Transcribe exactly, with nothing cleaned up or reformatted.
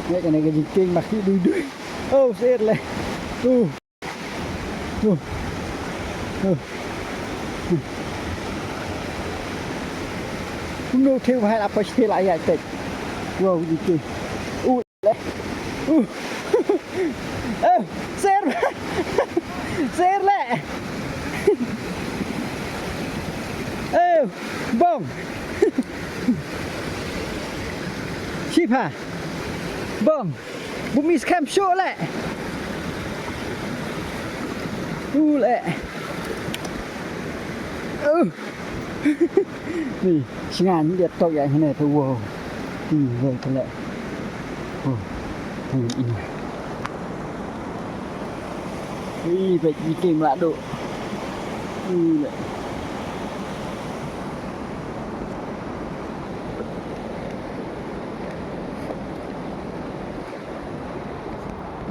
Nge kane ka jingkieng ba ki dui dui. Oh, ser le. Uh. Uh. Uh. Kumno thei ba hai la poi sthie la ïa tek. Wow, jingkieng. Uh. Uh. Oh, ser. Ser le. Oh, bong. Shipha. Bong. Bumi skhem shuh le. U le. Uh. Ni, shngan dia tok ïa hne tu wow. Ni, wei tu le. Oh. Ni ina. Ui, pek biting la do. U le.